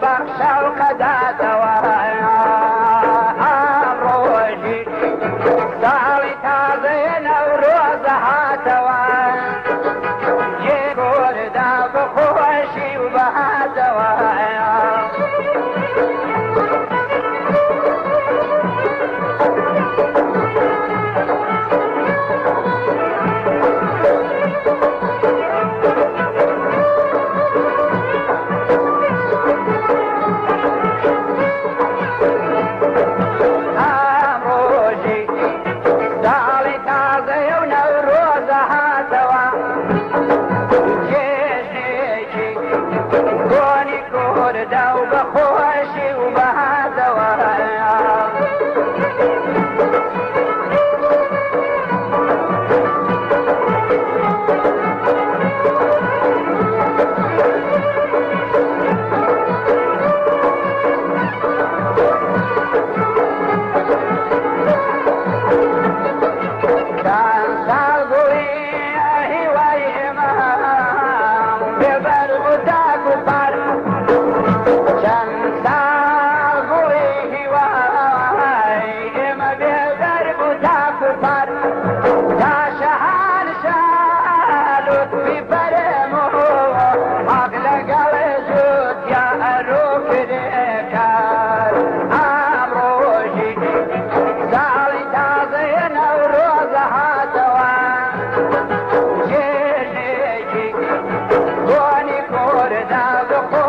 بە شەوقەداتەوە. ئەمڕۆژی ساڵی تازەیە نەورۆزە هاتەوە، جێگۆردا بەخۆشی و بەهاتەوە. ئەمڕۆژی ساڵی تازەیە و نەورۆزە هاتەوە، جێژنێکی گۆنی کوردە و بەخۆشی و بەهاتەوە. چەند ساڵ گوڵی هیوای ئێمە بێبەر و تاک و پار، چەند ساڵ گوڵی هیوای ئێمە بێبەر و تاک و پار، تا شەهان شالوتفی فەرموو حەق لەگەڵ جووتیا ئەروکرێکار. ئەمڕۆژی ساڵی تازەیە نەورۆزە هاتەوە، جێژنێکی گۆنی کوردە بخۆ